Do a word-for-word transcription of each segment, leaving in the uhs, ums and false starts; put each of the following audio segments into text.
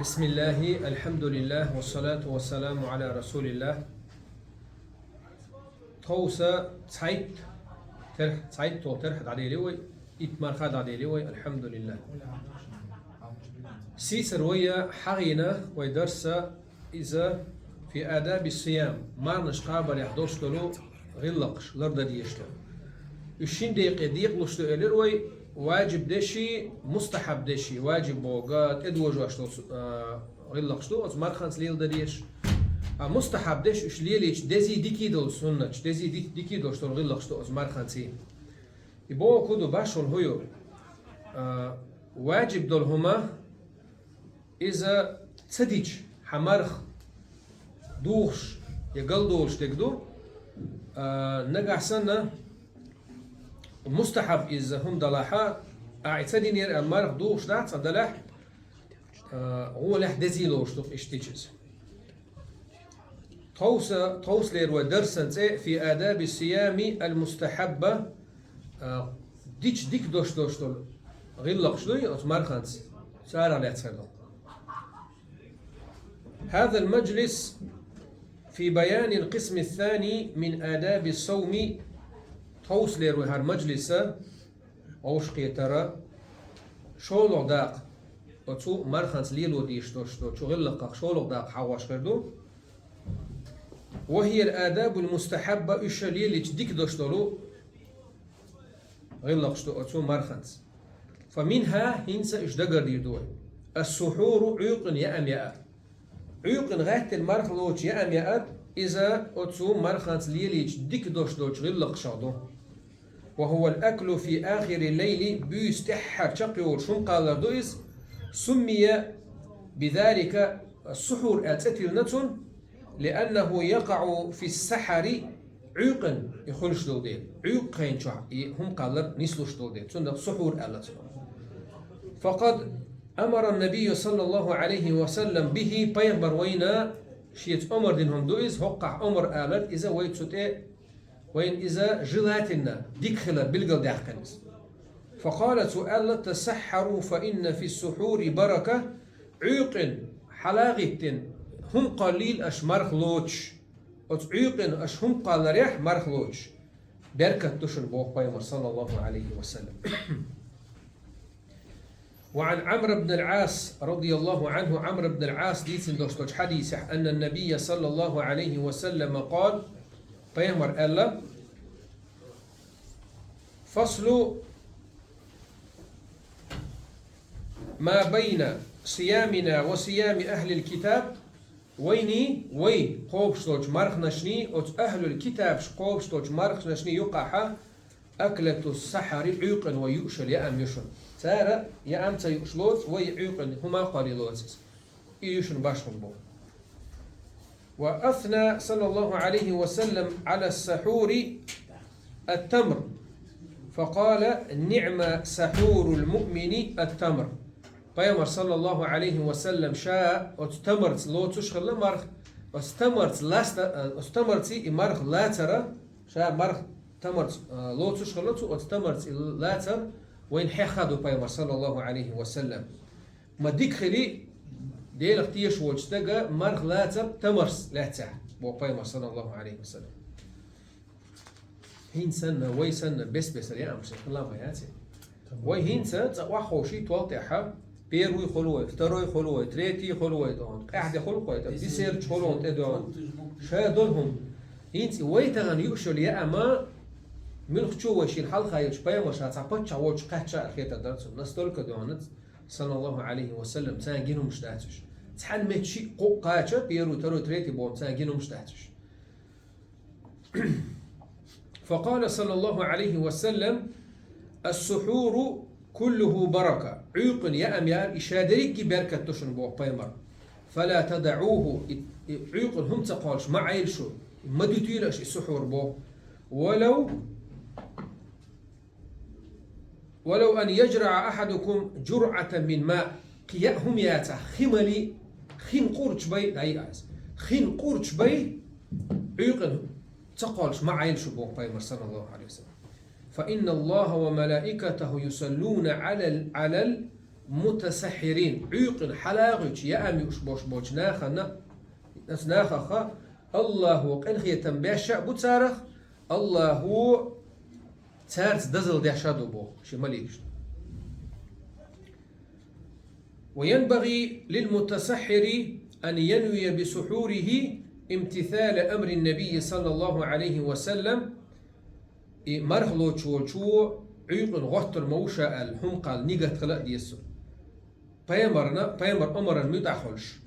بسم الله، الحمد لله، والصلاة والسلام على رسول الله. Тховса цхьайтта терхьа, цхьайтталгӀа терхьа дӀаделира вай, итт марха дӀаделира вай, алхьамдулиллахӀ. Сийсара вай хьахийна вай дарс, иза في آداب الصيام, марханаш кхабарехь долуш долу гӀиллакхаш, лардан дезаш долу. Уьш шин декъе декъалуш ду элира вай, важиб деши, мустахьаб деши, важиб боху, тӀедожош долу, а, гӀиллакхаш ду оцу марханца леладан дезаш. А мустахьаб деш уьш лелийча дезий дикий долу суннаташ, дезий ди-, дикий долуш долу гӀиллакхаш ду оцу марханций. И боху хӀун ду, башхалла хӀун ю? А, важиб долу хӀума, иза ца дича, хьан марха духуш я галдолуш дерг ду, а, нагахь санна мустахьаб иза хӀума далахь, а, и ца динера а марха духуш дац, а далахь, а, гӀолехь дезий лоруш ду-кх иштта дича иза. Тховса, тховсалера вай дарсан цӀе في آداب الصيام المستحبة, а, дича дика дош долуш долу гӀиллакхаш дуй оцу марханца, царах лаьцна хир долу. هذا المجلس في بيان القسم الثاني من آداب الصوم. Тховсалера вай хӀара мажлиса вовшахкхетара шолгӀа дакъа, оцу марханца лело дезаш долуш долчу гӀиллакхах шолгӀа дакъа хьахош хир ду. وهي الآداب المستحبة, уьш лелийча дика дош долу гӀиллакхаш ду оцу марханца. فمنها, хӀинца уьш дагардийр ду вай. السحور, Ӏуьйкъана яам яар. Ӏуьйкъана гӀаьттина марха лоцуш яам яар, иза оцу марханца лелийча дика дош долчу гӀиллакхашах ду. وهو الأكل في آخر الليل, буьйса тӀаьххьара чекхйолуш хӀума кхаллар ду иза. سمي بذلك, السحور аьлла цӀе тиллина цунна, لأنه يقع في السحر, Ӏуьйкъана и хуьлуш долу дела, Ӏуьйкъа хенчохь и хӀума кхаллар нислуш долу дела, цунах сухьур аьлла цунах. فقد أمر النبي صلى الله عليه وسلم به, пайхамар вайна шеца омар дина хӀума ду иза, хӀокхахь омар алар, иза вай цу тӀе, вайна иза желательно, дика хилар билгалдаьккхина иза. فقال, цо аьлла: تسحروا فإن في السحور بركة, Ӏуьйкъана хьалагӀиттина хӀума кхоллийла аша марха лоцуш, оцу Ӏуьйкъана аша хӀума кхолларехь марха лоцуш, беркат ду шуна, боху пайхамар, саллаллаху Ӏалайхи ва саллам. وعن عمرو بن العاص رضي الله عنه, Ӏамр ибн аль-Ӏас дийцина долуш долчу хьадисехь, أن النبي صلى الله عليه وسلم قال, пайхамар аьлла: فصل ما بين صيامنا وصيام أهل الكتاب, вайний, вай кхобуш долчу марханашний, оцу ахӀлул китабаш кхобуш долчу марханашний юкъахьа, أكلة السحر, Ӏуьйкъана вай юуш йолу яам ю шуна. Цара яам ца юуш лоцу, вай Ӏуьйкъана хӀума кхоллий лоцу иза. И ю шуна башхалла боху. وأثنى صلى الله عليه وسلم على السحور التمر فقال: نعم سحور المؤمن التمر. Пайхамар, саллаллаху Ӏалайхи ва саллам, ша оцу тамарца лоцуш хилла марха, оцу тамарца ласта-, оцу тамарций и марха лацара, ша марха тамарца, а, лоцуш хилла цо, оцу тамарца и лацар вайна хьехна ду пайхамар, саллаллаху Ӏалайхи ва саллам. Ма дика хили, Делах тешаш волчу стага марха лацар тамарца лаьццехь, боху пайхамар, саллаллаху Ӏалайхи ва саллам. ХӀинца санна, вай санна, бес-бесара яамаш хила ма яц. Вай хӀинца цкъа охьаховший тол тӀехьа, первый хуьлу вай, второй хуьлу вай, третий хуьлу вай тӀехь, къаьхьа де хуьлу вай, тӀе десерт хуьлу вай тӀедоьгӀна. Ша долу хӀума. ХӀинца вай тахана юуш йолу яама, муьлххачо вай шена хьалха йолчу пайхамар ша цхьа паччахь волчу кхаьчча а хетар дара цунна, настолько доьгӀна, саллаллаху Ӏалайхи ва саллам, царна гина хӀумаш дац уьш. Цхьана метта шиъ, кхоъ кхача, первый, второй, третий боху, царна гина хӀумаш дац уьш. فقال صلى الله عليه وسلم: السحور كله بركة. Ӏуьйкъана яам яар, и ша дерриге беркат ду шуна, боху пайхамар. فلا تدعوه, и, и Ӏуьйкъана хӀума ца кхоллуш, ма Ӏайла шу, ма дуьтийла аша и сухьур, боху. ولو ولو أن يجرع أحدكم جرعة من ماء. Кхин яа хӀума яцахь, хи мали, хин къурдаш бай, дӀайиъа иза. Хин къурдаш бай, Ӏуьйкъана ца кхоллуш, ма Ӏайла шу, боху пайхамар, саллаллаху Ӏалайхи ва саллам. فإن الله وملائكته يصلون على ال-، على ال-، متسحرين, Ӏуьйкъана хьалагӀуьйтуш яа муьш бош болчу нахана, оцу нахаха, Аллахо къинхетам беш а бу царах, Аллахо цаьрца дозалла деш а ду боху шен маликашна. وينبغي للمتسحر أن ينوي بسحوره امتثال أمر النبي صلى الله عليه وسلم, и марха лоцуш волчо Ӏуьйкъана гӀоттар ма ву ша аьлла, хӀума кхалла нигат хила а деза цунна. Пайхамарна, пайхамар омаран муьтӀахь хуьлуш.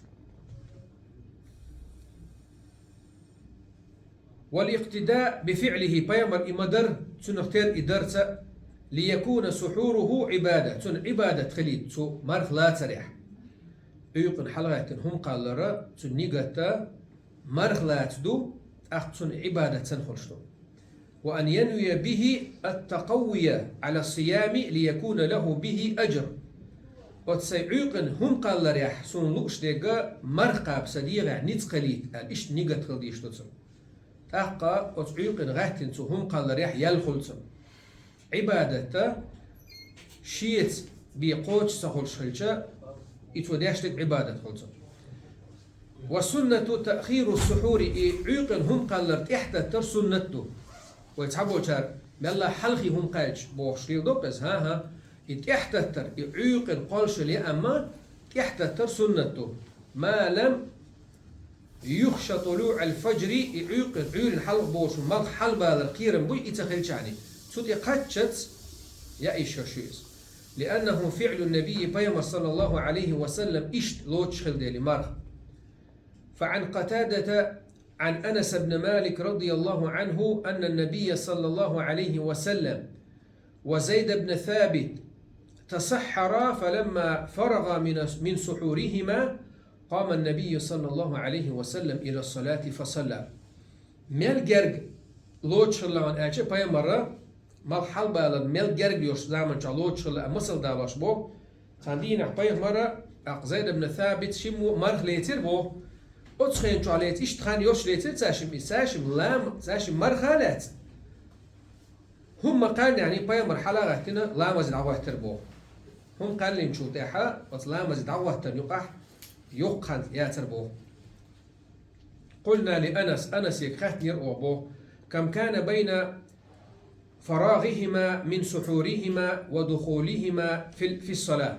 والاقتداء بفعله, пайхамар и ма-дарра, цунах тера и дарца, ليكون سحوره عبادة, цунна Ӏибадат хилийта цу марха лацарехь. Ӏуьйкъана хьалагӀаьттина хӀума кхаллара цу нигатта марха лаца ду, тӀаккха цунна Ӏибадат санна хуьлуш ду. وأن ينوي به التقوي على الصيام ليكون له به أجر. Оцу сайн Ӏуьйкъана хӀума кхалларехь суна лууш дерг марха кхаба сан дегӀехь ницкъ хилийта аьлла, иштта нигат хила дезаш ду цунна. ТӀаккха оцу Ӏуьйкъана гӀаьттина цу хӀума кхалларехь ял хуьлу цунна. Ӏибадатта шеца бен кхочуш ца хуьлуш хилча, и цо деш дерг Ӏибадат хуьлу цунна. والسنة تأخير السحور, и Ӏуьйкъана хӀума кхаллар тӀехьататтар суннат ду. Вай цхьаболчара мелла хьалхе хӀума кхаьлча бохуш леладо иза, хӀан-хӀа, и тӀехьататтар, и Ӏуьйкъана кхоллашале, амма тӀехьататтар суннат ду. ما لم يخش طلوع الفجر, и Ӏуьйкъана Ӏуьйрана хьалха болчу малх хьалабалар кхерам буй, и ца хилчахьана. Цу тӀе кхаччалц яа йиш йолуш ю иза. لأنه فعل النبي, пайхамар, صلى الله عليه وسلم, иштта лоцуш хилла дела марха. فعن قتادة عن أنس بن مالك رضي الله عنه أن النبي صلى الله عليه وسلم وزيد بن ثابت تسحرا فلما فرغا من، من سحورهما قام النبي صلى الله عليه وسلم إلى الصلاة فصلى. Мел герга лоцуш хилла аьлча, пайхамара малх хьалабалар мел герга йолуш заман чохь лоцуш хилла а масал далош боху. Цхьана дийнахь пайхамара, тӀаккха Зайд ибн Сабит шиммо марха лецира боху. Оцу хенчохь лецира, иштта хан йолуш лецира цаьшимма, и цаьшимма лам-, цаьшимма марха а лаьцна. ХӀумма кхаьллинехь пайхамар хьала а гӀаьттина, ламазе дӀагӀоттира боху. ХӀума кхаьллинчул тӀаьхьа оцу ламазе дӀагӀоттарна юкъахь йоккха хан яцара боху. قلنا لأنس, Анасега хаьттинера оха боху: كم كان بين فراغهما من سحورهما ودخولهما في ال-، في الصلاة.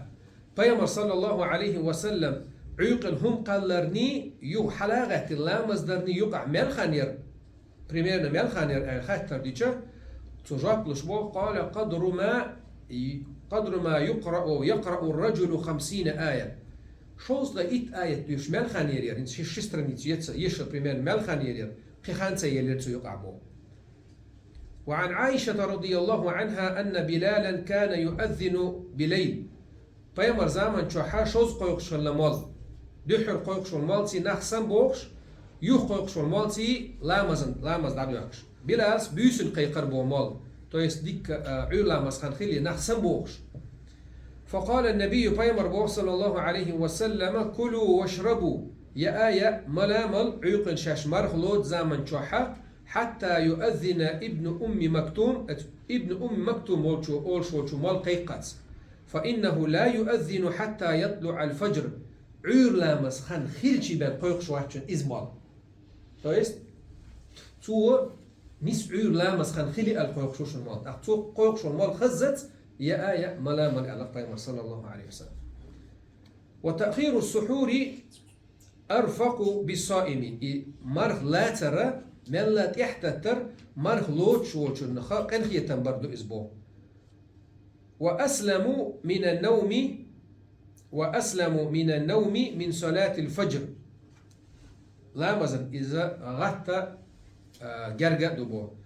Пайхамар, саллаллаху алейхи ва саллам, Ӏуьйкъана хӀума кхалларний, юха хьала а гӀаьттина ламаз дарний юкъахь мел хан яра? Примерно мел хан яра аьлла хаттар дича, цо жоп луш боху: قال قدر ما، قدر ما يقرأ، يقرأ الرجل خمسين آية. Шовзткъе итт аят дуьйш мел хан яра яра, хӀинца ши, ши страница яц, еша примерно мел хан яра яра, кхин хан ца елира цу юкъахь боху. وعن عائشة رضي الله عنها أن بلالا كان يؤذن بليل. Пайхамар заман чохь шозза кхойкхуш хилла молла. Дуьххьара кхойкхуш волу моллаций нах самабохуш, юха кхойкхуш волу моллаций ламазан, ламаз дӀадоьхкуш. Билалс буьйсанна кхайкхара боху молла, то есть дикка, а, Ӏуьйра ламаз хан хилий нах самабохуш. فقال النبي, пайхамар боху, саллаллаху алейхи ва саллама: كلوا واشربوا, яа а яа, мала а мала, Ӏуьйкъана шаьш марха лоцу заман чохь, حتى يؤذن ابن أم مكتوم, ибн Умми Мактум волчо олуш волчу молла кхайкхац. فإنه لا يؤذن حتى يطلع الفجر. Ӏуьйра ламаз хан хилчий бен кхойкхуш вац шуна иза молла. То есть, цо нис Ӏуьйра ламаз хан хили аьлла кхойкхуш ву шуна молла. ТӀаккха цо кхойкхуш волу молла хаззац, яа а яа, мала а мала аьлла пайхамар, саллаллаху алейхи ва саллам. وتأخير السحور أرفق بالصائم. И марха лацара мелла тӀехьататтар марха лоцуш волчунна ха къинхетам бар ду иза боху. وأسلم من النوم، وأسلم من النوم من صلاة الفجر. Ламазан иза гӀатта, а, герга а ду боху.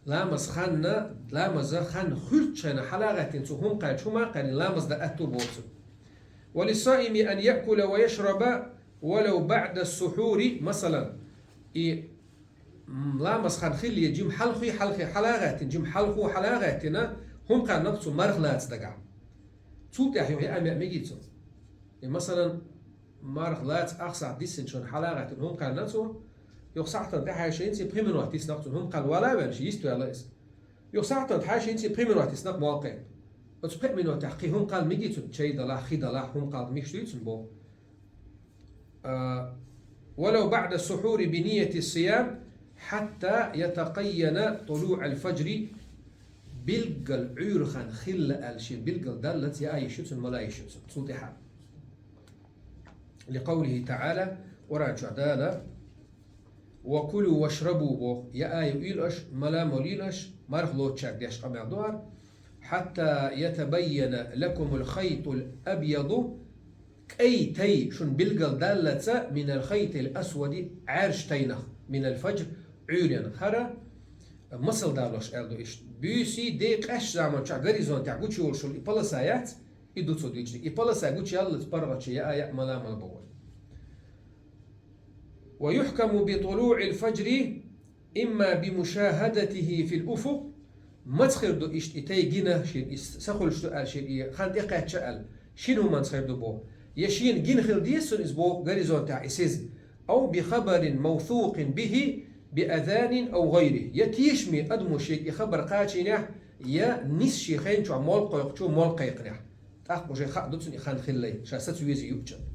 Ламаз ханна, ламаза хан хуьлуччу хенахь хьала а гӀаьттина цу хӀума кхаьлча, хӀума а кхаьллина ламаз дан аьтту боху цунна. وللصائم أن يأكل ويشرب ولو بعد السحور, масалан, и, м, ламаз хан хилла, жима хьалхе, хьалхе, хьала а гӀаьттина, жима хьалхо хьала а гӀаьттина, хӀума кхаьллина цу марха лаца дагахь. Цул тӀаьхьа юха яа а меа мегий цунна? И, масалан, марха лаца ах сахьт диссинчу хенахь хьала а гӀаьттина хӀума кхаьллина цо, юха сахьтана тӀаьхьа шайна цхьа пхи минот диссина цунна, хӀума кхаьлла вала а ваьлла, ши йист ваьлла иза. Юха сахьтана тӀаьхьа шайна цхьа пхи минот диссина молла кхайкхина. Оцу пхеа минотехь кхин хӀума кхалла мегий цунна, чай далахь, хи далахь, хӀума кхалла мегаш дуй цунна боху. А, ولو بعد السحور بنية الصيام حتى يتقين طلوع الفجر, билггал Ӏуьйрхан хилла аьлла шен билггал даллалц яа йиш ю цунна, мала йиш ю цунна, цул тӀаьхьа. لقوله تعالى, Къуръан чохь Дала: «وكلوا واشربوا», боху, яа а йийла аша, мала а молийла аша, марха лоцучаьрга деш къамел ду хӀара, «حتى يتبين لكم الخيط الأبيض», кӀай тай шуна билггал даллалц, «من الخيط الأسود», Ӏаьржачу тайнах, «من الفجر», Ӏуьйренах. ХӀара масал далош аьлла ду иштта. Буьйсий, ден къаьстачу заманчохь горизонтехь гучуйолуш йолу и полоса яц, и ду цо дуьйцург. И полоса гучуяллалц паргӀатче яа а яа, мала а мала боху. «ويحكم بطلوع الفجر إما بمشاهدته في الأفق». Маца хир ду иштта и тай гина шена, и са хуьлуш ду аьлла шена, и хан тӀекхаьчча аьлла, шина хӀуманца хир ду боху. Я шена гина хила деза цунна иза боху горизонтехь и сиз. «أو بخبر موثوق به بأذان أو غيره». Я тешаме адамо шега и хабар кхачийнехь, я нийса шен хенчохь молла кхойкхучо молла кхайкхинехь. ТӀаккха уже хаа ду цунна и хан хиллалц, ша саца веза юучунна.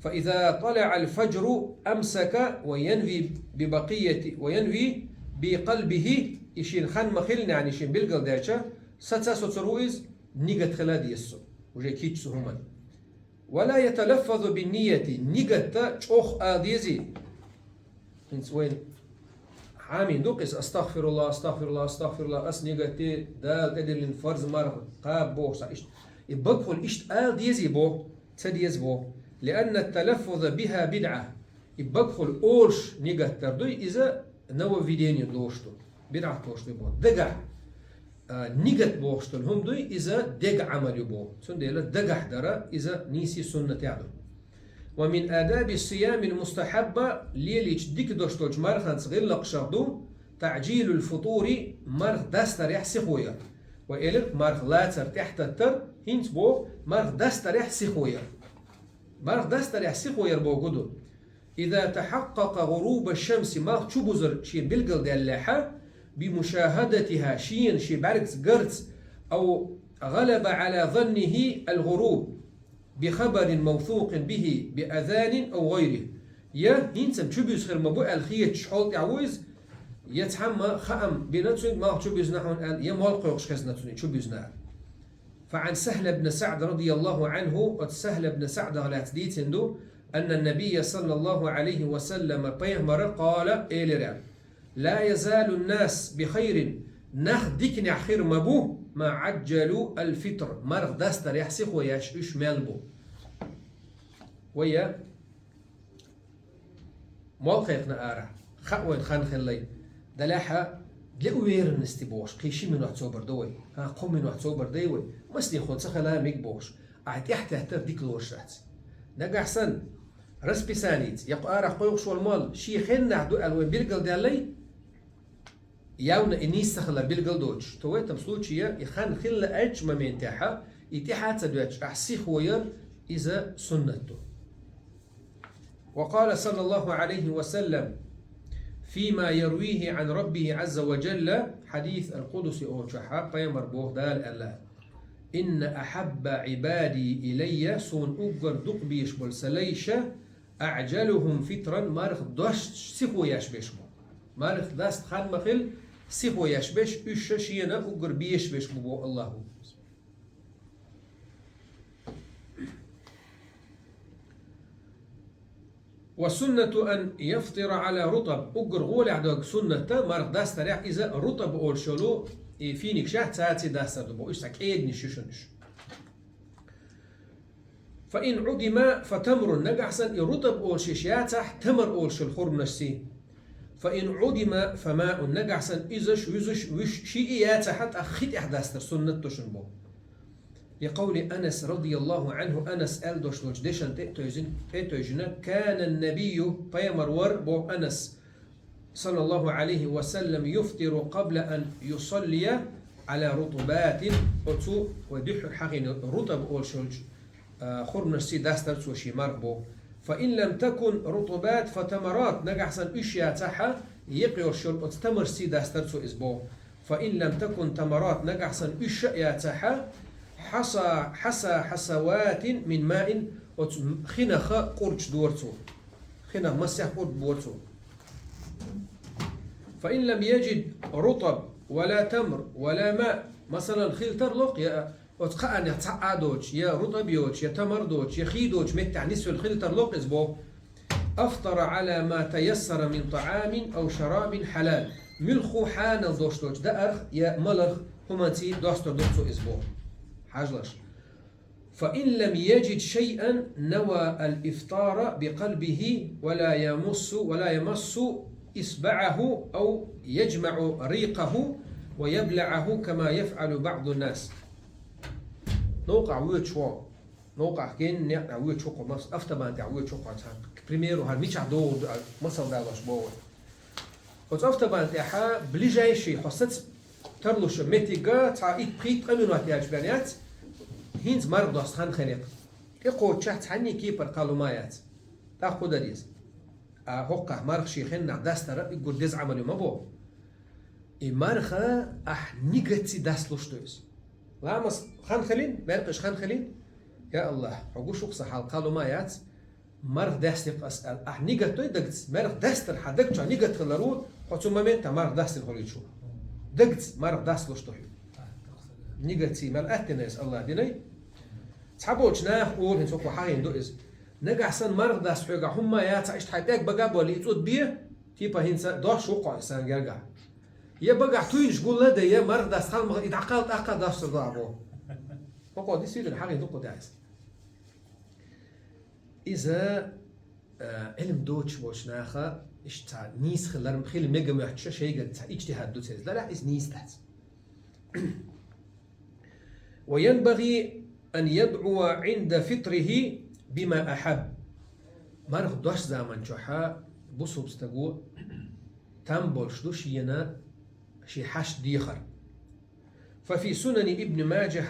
«فإذا طلع الفجر أمسك وينوي ببقية، وينوي بقلبه», и шена хан ма-хиллинехь, и шена билгалдаьлча, саца соцур ву иза, нигат хила деза цунна. Уже кийча цу хӀуманна. «ولا يتلفظ بالنية», нигат чӀогӀа ала дезий. ХӀинца вайн хьамин ду-кх иза: «АстагӀфируллахӀ, астагӀфируллахӀ, астагӀфируллахӀ, ас нигат де Дала тӀедиллина фарз марха кхаба», бохуш, цхьа иштта. И багахула иштта ала дезий боху? Ца деза боху. «لأن التلفظ بها بدعة». И багахула олуш нигат дар дуй, иза нововведение долуш ду, бидӀат долуш ду боху. Дагахь, а, нигат бохуш долу хӀума дуй, иза дега Ӏамал ю боху. Цундела дагахь дара иза нийсий суннатехь ду. «ومن آداب الصيام المستحبة», лелийча дика долуш долчу марханца гӀиллакхашах ду: «تعجيل الفطور», марха дастарехь сихо яр. Вай элира, марха лацар, тӀаьхьататтар, хӀинца боху, марха дастарехь сихо яр. Марха дастарехь сихо яр бохург ду: «إذا تحقق غروب الشمس», малх чубузар шен билгалдаьллехьа, «بمشاهدتها», шена шен бӀаьргаца гарца, «أو غلب على ظنه الغروب بخبر موثوق به بأذان أو غيره». Я хӀинца чубуьзна хир ма бу аьлла хеташ хьол тӀехь ву иза, я цхьамма хаам бина цуьнга, малх чубуьзна хьуна аьлла, я молла кхойкхуш хезна цуьнан чубуьзна аьлла. «فعن سهل بن سعد رضي الله عنه», оцу Сахьл ибн СаӀдах лаьцна дийцина ду, «أن النبي صلى الله عليه وسلم», пайхамара, «قال», элира: «لا يزال الناس بخير», нах диканехь хир ма бу, «ما عجلوا الفطر», марха дастарехь сихо еш уьш мел бу. Вай я молла кхайкхина арахь, хаьа вайна хан хиллалц. Делахь а, для уверенности бохуш, кхин ши минот собар до вай. ХӀан, кхо минот собар дай вай. Масане хӀума ца хила мега бохуш, ахь тӀаьхьатеттар дика лоруш дац. Нагахь санна, расписаница, я кху арахь кхойкхуш волу молла шен хеннахь ду аьлла вай билгалдаьллий, явно и нийса ца хилар билгал доцуш, то в этом случае и хан хилла аьллачу моментехьа, и тӀаьхьа а ца доьттуш, ахь сихо яр, иза суннат ду. «وقال صلى الله عليه وسلم فيما يرويه عن ربه عز وجل», хьадис аль-Къудси олучохьа, пайхамар боху, Дала аьлла: «إن أحب عبادي إلي», суна уггар дукха безаш болу сан лайша, «أعجلهم فطرا», марха дасташ сихо еш берш бу. Марха даста хан ма хила, сихо еш берш, уьш шена уггар безаш берш бу боху Аллахо. «والسنة أن يفطر على رطب». Уггар гӀолехь дерг суннат ду, марха дастарехь, иза рутаб олуш йолу и финикашехь, цаьрца дастар ду боху. Уьш цхьа кӀеданаш ю шуна уьш. «فإن عدم فتمر», нагахь санна и рутаб олуш йиш яцахь, тамар олуш йолу хурманаш сий. «فإن عدم فماء», нагахь санна изаш, вуьзуш, вуьш шиъ яцахьа, тӀаккха хи тӀехь дастар суннат ду шуна боху. «لقول أنس رضي الله عنه», Анас аьлла долуш долчу дешан тӀе а тевжина, тӀе а тевжина: «كان النبي», пайхамар вара боху Анас, «صلى الله عليه وسلم يفطر قبل أن يصلي على رطبات». Оцу вай дуьххьара хьахийна рутаб олуш йолчу, а, хурманаш сий дастар цо шен марха боху. «فإن لم تكن رطبات فتمرات», нагахь санна уьш яцахьа, екъа йолуш йолу оцу тамарш сий дастар цо иза боху. «فإن لم تكن تمرات», нагахь санна уьш а яцахьа, حصى حصى حصوات من ماء, оцу хинах къурдаш дора цо. Хинах масех къурд бора цо. فإن لم يجد رطب ولا تمر ولا ماء, масалан, хила тарло-кх, я оцу кхаанех цхьаъ а доцуш, я рутӀаб йоцуш, я тамар доцуш, я хий доцуш меттехь нисвелла хила тарло-кх иза боху. أفطر على ما تيسر من طعام أو شراب حلال. Муьлхха хьанал долуш долчу даарх я маларх хӀуманций достур ду цо иза боху. Хьажалаш. فإن لم يجد شيئا نوى الإفطار بقلبه ولا يمس ولا يمس إصبعه أو يجمع ريقه ويبلعه كما يفعل بعض الناس. Новкъахь воьдуш ву. Новкъахь генна некъ тӀехь воьдуш ву-кх, мас-, автобан тӀехь воьдуш ву-кх хьо цхьа. К примеру, хьан мичахь догӀур ду аьлла, масал далош боху. Оцу автобан тӀехь ближайший хьо саца тарлуш меттиг цхьа итт-пхийтта-ткъа минот яьлча бен яц, хӀинца марха досту хан хилира. ТӀекхоччехь цхьанний кепара кхалла хӀума яц. ТӀаккха хӀун дан деза? А хӀокхахь марха шен хеннахь дастар а уггар деза Ӏамал ю ма боху. И марха ахь нигатций дасталуш ду иза. Ламаз хан хилийна, маьркӀаж хан хилийна. Я АллахӀ, хьо гуш ву-кх сан хьал, кхалла хӀума яц, марха даьстира-кх ас аьлла. Ахь нигат дой дагца, марха дастар хьан даг чохь нигат хилар ву, хьо цу моментехь марха дастина хуьлуьйтуш ву. Дагца марха дасталуш ду хьуна. Нигатций мел аьттина иза, АллахӀ динай. Цхьаболчу наха олу, хӀинца хӀокхо хьахийна ду иза. Нагахь санна марха даста хьоьгахь хӀумма яцахь, иштта хьайн пӀелг бага а боллий, и цӀу де, типа хӀинца дош ву-кх хьо и сан гергахь. Я багахь туьйнаш гулла а де, я марха даста хьалмагӀа и дӀакхалла тӀаккха а достур ду ахь боху. ХӀокхо дисвидина хьахийна ду-кх тӀаьхьа иза. Иза, э, Ӏилма доцуш болчу наха, иштта цхьа нийса хилар, хила мега моьттуш шайгара цхьа иджтихӀад ду церан. Делахь иза нийса дац. وينبغي أن يدعو عند فطره بما أحب. Марха дош заман чохь бусулба стаго там болуш ду шена шен хьашт дехар. ففي سنن ابن ماجه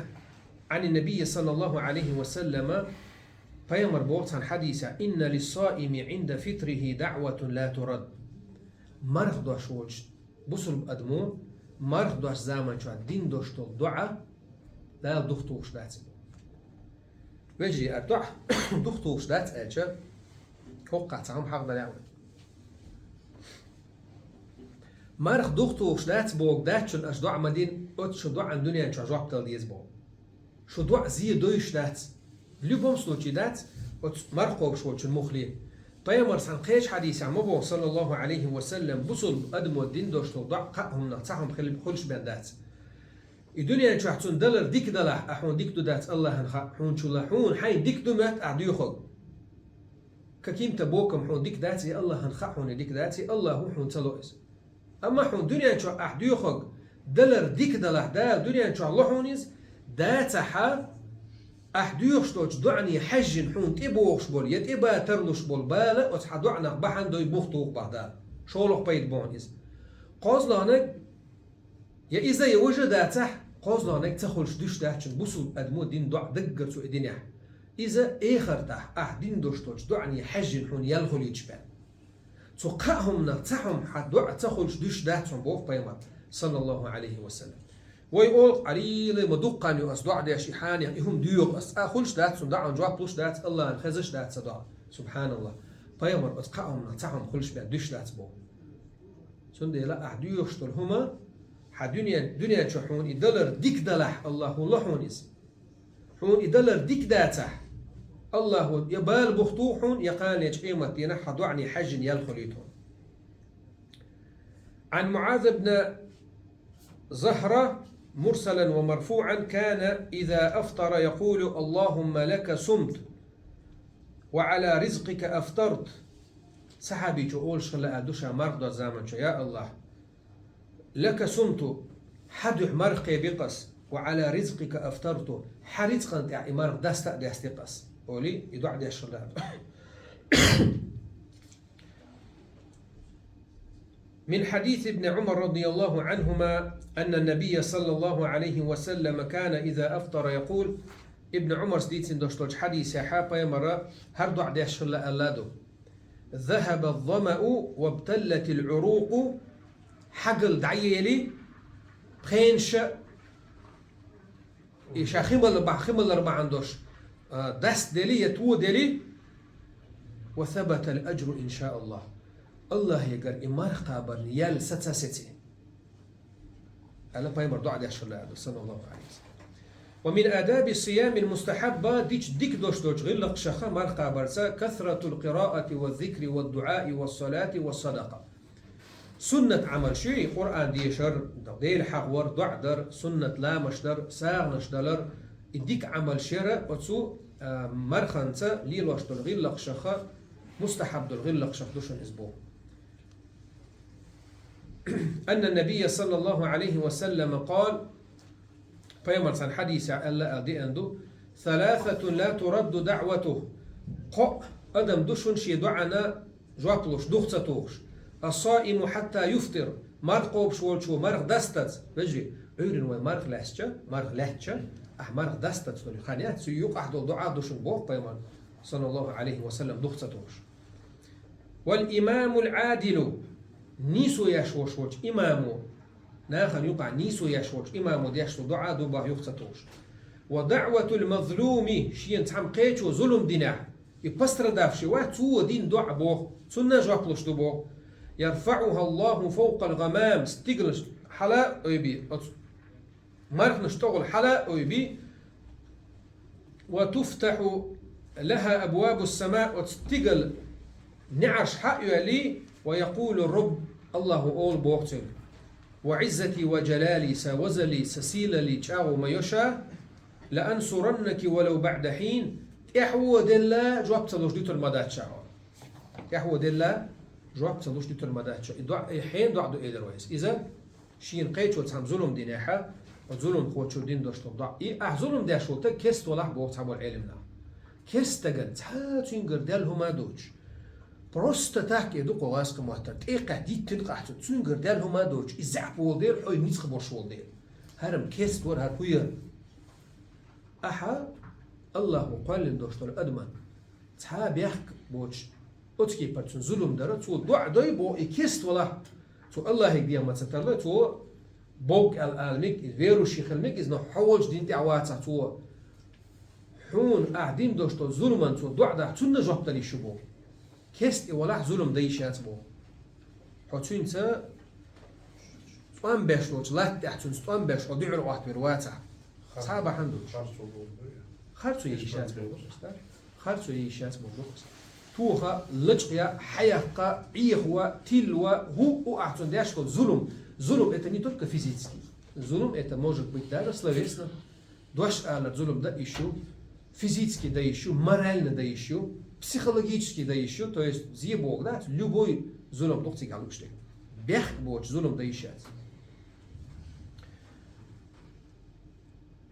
عن النبي صلى الله عليه وسلم, пайхамар боху цхьана хьадисехь: إن للصائم عند فطره دعوة لا ترد. Марха дош волчу бусулба адамо марха дош заман чохь дина дош долу доӀа Дала духтухуш дац. Вежарий, а доӀа духтухуш дац аьлча, хӀокхахь цхьа хӀума хьахдан лаьа вай. Марха духтухуш дац боху дац шуна аша доӀа ма дина, оцу шун доӀан дуьнен чохь жоп дала деза боху. Шун доӀа зе дойуш дац. В любом случае дац, оцу марха кхобуш волчун муххале. Пайхамар цхьана кхечу хьадисехь ма боху, саллаллаху Ӏалайхи ва саллам, бусулба адамо дина дош долу доӀа кхаа хӀуманах цхьа хӀума хила хуьлуш бен дац. И дуьнен чохь цунна далар дика далахь, а хьуна дика ду дац АллахӀан хаьа, хьуна чула хьуна хьайн дика ду моьтту ахь доьхург. Каким-то боком хьуна дика дац, и АллахӀан хаьа хьуна дика дац, и АллахӀу хьуна ца ло иза. Амма хьуна дуьнен чохь ахь доьхург далар дика далахь, Дала дуьнен чохь ло хьуна иза, дацахьа, ахь доьхуш долчу доӀане хьаьжжина хьуна тӀебогӀуш болу я тӀеба тарлуш болу бала оцу хьан доӀанах бахьана дой, бух туху боху Дала. ШолгӀа пайда боху иза. КхозлагӀниг, я иза, я важа дацахь, кхозлагӀниг ца хуьлуш дуьш дац шуна бусулба адамо дина доӀа даггара цу и динехь. Иза эхартахь ахь дина дош долчу доӀане хьаьжжина хьуна ял хуьлуьйтуш бен. Цу кхаа хӀуманах цхьа хӀума хьан доӀа ца хуьлуш дуьш дац хьуна боху пайхамар, саллаллаху Ӏалайхи ва саллам. Вай олу, Ӏалийла ма дуккха хан ю ас доӀа деш, и хьанех, и хӀума доьху ас. Цкъа хуьлуш дац цунна доӀан жоп, луш дац, АллахӀан хезаш дац сан доӀа. СубхьаналлахӀ. Пайхамар оцу кхаа хӀуманах цхьа хӀума хуьлуш бен дуьш дац боху. Цундела ахь доьхуш долу хӀума, хьан дуьнен, дуьнен чу хьуна и далар дика далахь, АллахӀу ло хьуна иза. Хьуна и далар дика дацахь, АллахӀу я бала бух туху хьуна, я кханалечу къематдийнахь хьан доӀане хьаьжжина ял хуьлуьйту хьуна. عن معاذ بن زهرة مرسلا ومرفوعا كان إذا أفطر يقول: اللهم لك صمت وعلى رزقك أفطرت. Сахьабичо олуш хилла аьлла ду ша марха дош заман чу: Я АллахӀ, لك صمت, хьан дуьхьа марха кхебира ас, وعلى رزقك أفطرت, хьан рицкъан тӀехь и марха даста а дестира ас, олий, и доӀа деш хилла. من حديث ابن عمر رضي الله عنهما أن النبي صلى الله عليه وسلم كان إذا أفطر يقول, Ибн Ӏумарс дийцина долуш долчу хьадисехь пайхамара хӀара доӀа деш хилла аьлла ду: ذهب الظمأ وابتلت العروق, хьагал дӀаели, пхенаш а И ша хи мала бахьан, хи малар бахьан долуш, а, дастдели я тоделли, «وثبت الأجر إن شاء الله». Аллахьегара и марха кхабарна ял саца сеци. Аьлла пайхамар дуӀа деш хилла аьлла, саллаллаху алейхи ва саллям. «ومن آداب الصيام المستحبة», дича дика долуш долчу гӀиллакхашха марха кхабарца, «كثرة القراءة والذكر والدعاء والصلاة والصدقة». Суннат Ӏамалш ю и: Къуръан дешар, Дела хьахавар, доӀа дар, суннат ламаш дар, сагӀанаш далар, и дика Ӏамалш яра оцу, а, марханца лелош долу гӀиллакхашха, мустахьаб долу гӀиллакхашха ду шуна иза боху. أن النبي صلى الله عليه وسلم قال, пайхамар цхьана хьадисехь аьлла аьлла деана ду: «ثلاثة لا ترد دعوته». Кхоъ адам ду шуна шен доӀана жоп луш, дух ца тухуш. «الصائم حتى يفطر», марха кхобуш волчо марха дастаза. Вежарий, Ӏуьйранна вай марха лаьцча, марха лаьцча, ахь марха дастаза долу хан яц, цуьнан юкъахь долу доӀа ду шуна боху пайхамар, саллаллаху алейхи ва саллям, дух ца тухуш. «والإمام العادل», нийсо еш волуш волчу имамо, нахана юкъахь нийсо еш волчу имамо деш долу доӀа ду боху юха ца тухуш. «ودعوة المظلوم», шена цхьамма кхечо зулам динехь, и пострадавший вац, цо дина доӀа боху, цунна жоп луш ду боху. «يرفعها الله فوق الغمام», стигалш хьала а ойби, оцу марханаш тӀехула хьала а ойби, «وتفتح لها أبواب السماء», оцу стигала неӀарш хьа а йоьлли, «ويقول الرب», Аллахьо олу боху цуьнга: «وعزتي وجلالي», сан вазалли, сан сийлалли чӀагӀо ма йо ша, «لأنصرنك ولو بعد حين», тӀаьхьо делла жоп ца луш дуьтур ма дац ша хьо. ТӀаьхьо делла жоп ца луш дуьтур ма дац ша. И доӀа, и хьенан доӀа ду элира вай иза. Иза шена кхечо цхьамма зулам динехь, оцу зуламхочо дина долуш долу доӀа. И ахь зулам деш волу стаг керста валахь боху цхьаболу Ӏеламнаха. Керста стагана цхьа цуьнгара даьлла хӀума а доцуш. Просто так и ду кху гӀазкхийн маттара. ТӀекхаьчча диттина къахьца. Цуьнгара даьлла хӀума а доцуш. И заьӀап волу дела, хьо и ницкъ болуш волу дела. ХӀара-м керста вара, хӀара хӀун яра? Ахьа Аллахьо кхоьллина долуш долу адаман цхьа бехк боцуш, оцу кепара цунна зулам дара, цо доӀа дой боху, и керста валахь, цо Аллахьига дегӀ ма ца тарлой, цо бог аьлла ала мега, иза верующий хила мега, иза, но хьо волчу дин тӀехь вацахь цо. Хьуна ахь дина долуш долу зуламан цо доӀа дахь, цунна жоп дала йиш ю боху. Керста и валахь, зулам дан йиш яц боху. Хьо цуьнца тӀом беш долчу латта тӀехь, цуьнца тӀом беш, хьо дуьхьал Ӏоттавер вацахь. Цхьа бахьана долуш. Харцо ян йиш яц боху. Харцо ян йиш яц боху. Тоха, лачкъа я, хьаяккха, Ӏехо, тилла, хӀуъу ахь цунна деш долу зулам. Зулам это не только физический. Зулам это может быть даже словесно. Дош алар зулам дан йиш ю, физически дан йиш ю, морально дан йиш ю, психологически дан йиш ю, то есть зе боху дац, любой зулам ду-кх цигахь лууш дерг. Бехк боцуш зулам дан йиш яц.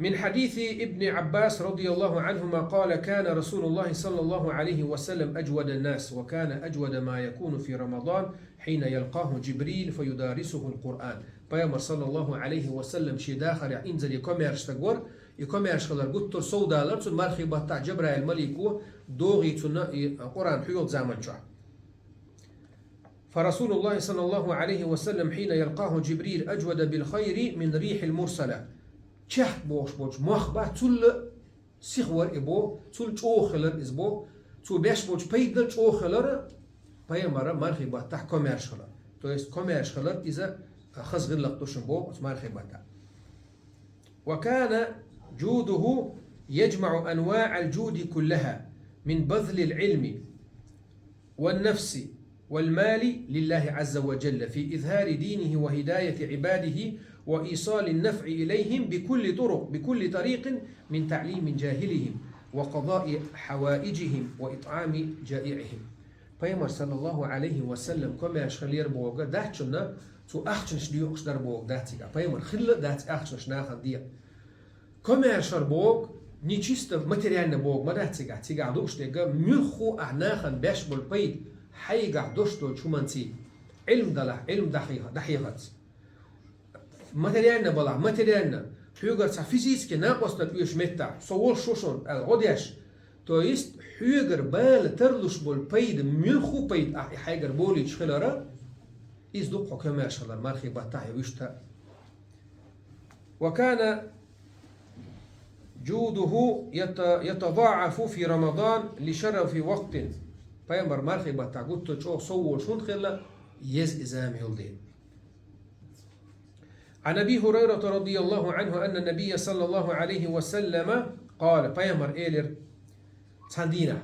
من حديث ابن عباس رضي الله عنهما قال: كان رسول الله صلى الله عليه وسلم أجود الناس، وكان أجود ما يكون في رمضان حين يلقاه جبريل فيدارسه القرآن. Пайхамар, саллаллаху алейхи ва саллям, шен дахарехь инзаре комаьрша стаг вара, и комаьрша хилар гуттар а совдалар цунна мархий баттахь Джабраил малико догӀий цунна и Къуръан хьоьху заман чохь. فرسول الله صلى الله عليه وسلم حين يلقاه جبريل أجود بالخير من الريح المرسلة. Чехка бохуш болчу мох бах, цул сиха вара и боху, цул чӀогӀа хилар иза боху, цо беш болчу пайданал чӀогӀа хилар, пайхамара мархий баттахь комаьрша хилар. То есть комаьрша хилар иза хаза гӀиллакх ду шуна боху оцу мархий баттахь. وكان جوده يجمع أنواع الجود كلها من بذل العلم والنفس والمال لله عز وجل في إظهار دينه وهداية عباده وإيصال النفع إليهم بكل طرق، بكل طريق من تعليم جاهلهم وقضاء حوائجهم وإطعام جائعهم. Пайхамар, саллаллаху алейхи ва саллям, комаьрша хилар боху дац шуна, цо ахчанаш доькъуш дар боху дац цигахь. Пайхамар хилла а дац ахчанаш нахана декъа. Комаьршар боху, не чисто материально боху ма дац цигахь, цигахь лууш дерг, муьлхха а ахь нахана беш болу пайда, хьайгахь долуш долчу хӀуманций, Ӏилм далахь, Ӏилм дӀахьеха-, дӀахьехарца. Материально балахь, материально, хьоьгара цхьа физически накъосталла оьшу меттахь, со волуш ву шуна аьлла гӀо деш. То есть хьоьгара бала тарлуш болу пайда, муьлхха а пайда ахь и хьайгара болуьйтуш хилара, иза ду-кх хьо комаьрша хилар мархий баттахь я вуьшта. وكان جوده يت-، يتضاعف في رمضان لشرف وقت. Пайхамар мархий баттахь гуттар чӀогӀа сов волуш хӀунда хилла, еза и зама йолу дела. عن أبي هريرة رضي الله عنه أن النبي صلى الله عليه وسلم قال, пайхамар элира цхьана дийнахь,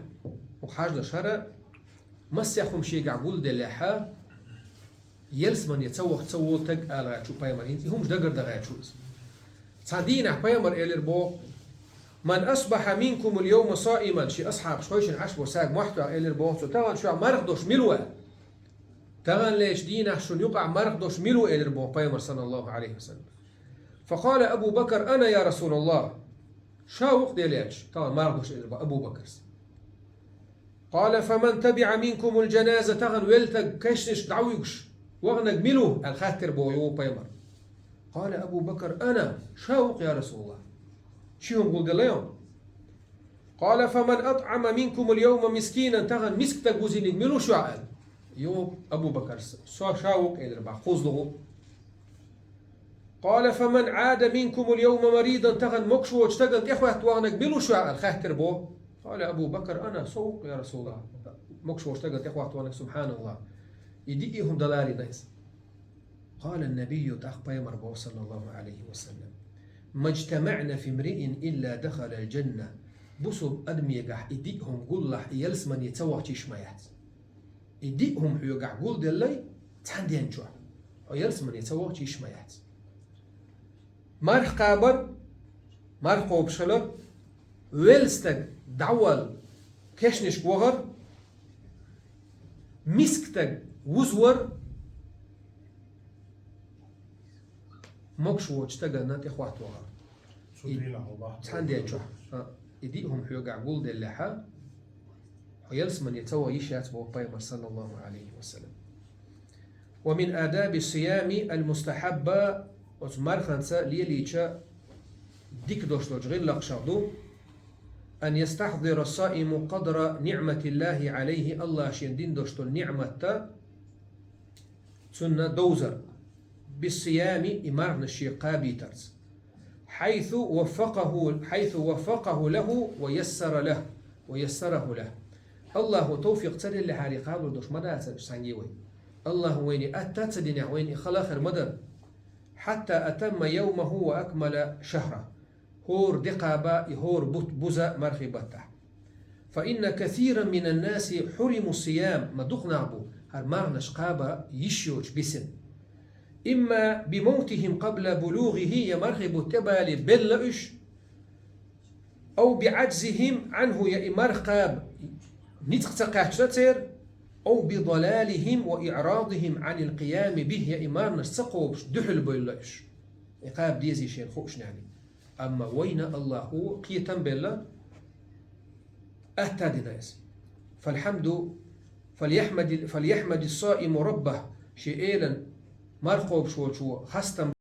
хьажалаш хӀара, массехь хӀума шегахь гулделлехьа, ялсамане ца вахча ца волу стаг ала гӀерташ ву пайхамар, хӀинца и хӀумаш дагардо гӀерташ ву иза. Цхьана дийнахь пайхамар элира боху: «من أصبح منكم اليوم صائما», шен асхьабаш хойшина Ӏаш бо саг мохь тоьхна элира боху цо: «Тахана шуьгахь марха долуш мила ву?» «Таханлерчу дийнахь шуна юкъахь марха долуш мила ву?» — элира боху пайхамар, саллаллаху алейхи ва саллям. فقال أبو بكر: «أنا يا رسول الله». «Ша ву-кх, Делан элча, тахана марха долуш», — элира боху Абу Бакарс. قال: «فمن تبع منكم الجنازة», тахана велла стаг кешнашка дӀавуьгуш ваханарг мила ву аьлла хаьттира боху пайхамар. قال أبو بكر: «أنا», ша ву-кх, я Расулаллах. Ши хӀума гулделла йо. قال: «فمن أطعم منكم اليوم مسكينا», тахана миска стаг вузийнарг мила ву шуьгахь аьлла. Йо, Абу Бакарс, со ша ву-кх, элира боху, кхузлугӀу. قال: «فمن عاد منكم اليوم مريضا», тахана могуш воцу стагана тӀехӀотта ваханарг мила ву шуьгахь аьлла хаьттира боху. قال أبو بكر: «أنا», со ву-кх, я Расулаллах, могуш воцу стагана тӀехӀотта ваханарг, субханаллах. И диъ хӀума даларина иза. قال النبي, тӀаккха пайхамар боху, саллаллаху алейхи ва саллям: «ما اجتمعن في امرئ إلا دخل الجنة». Бусулба адамегахь и диъ хӀума гуллахь, и ялсамане ца вахча йиш ма яц. И диъ хӀума хьоьгахь гулделлай цхьана ден чохь, хьо ялсамане ца вахча йиш ма яц. Марха кхабар, марха кхобуш хилар, велла стаг дӀавалла кешнашка вахар, миска стаг вузвар, могуш воцу стагана тӀехӀотта вахар. Цу И дийнахь Аллах цхьана ден чохь, а, и диъ хӀума хьоьгахь гулделлехьа, хьо ялсамане ца ваха йиш яц боху пайхамар, саллаллаху алейхи ва саллям. «ومن آداب الصيام المستحبة», оцу марханца лелийча дика долуш долчу гӀиллакхашах ду: «أن يستحضر الصائم قدر نعمة الله عليه», Аллах шена дина долуш долу ниъматта цунна довзар, «بالصيام», и марханаш шега кхабийтарца. «حيث وفقه، حيث وفقه له ويسر له، ويسره له». Аллахо тавфикъ ца деллехьара, кхабар долуш ма дацара цхьаьнгге вай. Аллахо вайна атта а ца динехь, вайна и хала хир ма дара. «حتى أتم يومه وأكمل شهره». ХӀора де кхаба, и хӀора бутт буза мархий баттахь. «فإن كثيرا من الناس حرموا الصيام», ма дукха нах бу, хӀара марханаш кхаба йиш йоцуш бисина. «إما بموتهم قبل بلوغه», я мархий бутт тӀебале белла уьш, «أو بعجزهم عنه», я и марха кхаба ницкъ ца кхаьчна церан, «أو بضلالهم وإعراضهم عن القيام به», я и марханаш ца кхобуш дуьхьал бевлла уьш. И кхаба дезий шена хууш нехьа. Амма вайна Аллахо кхетам белла, атта а дина иза. «فالحمد، فليحمد الصائم ربه», шен Элан марха кхобуш волчо хастам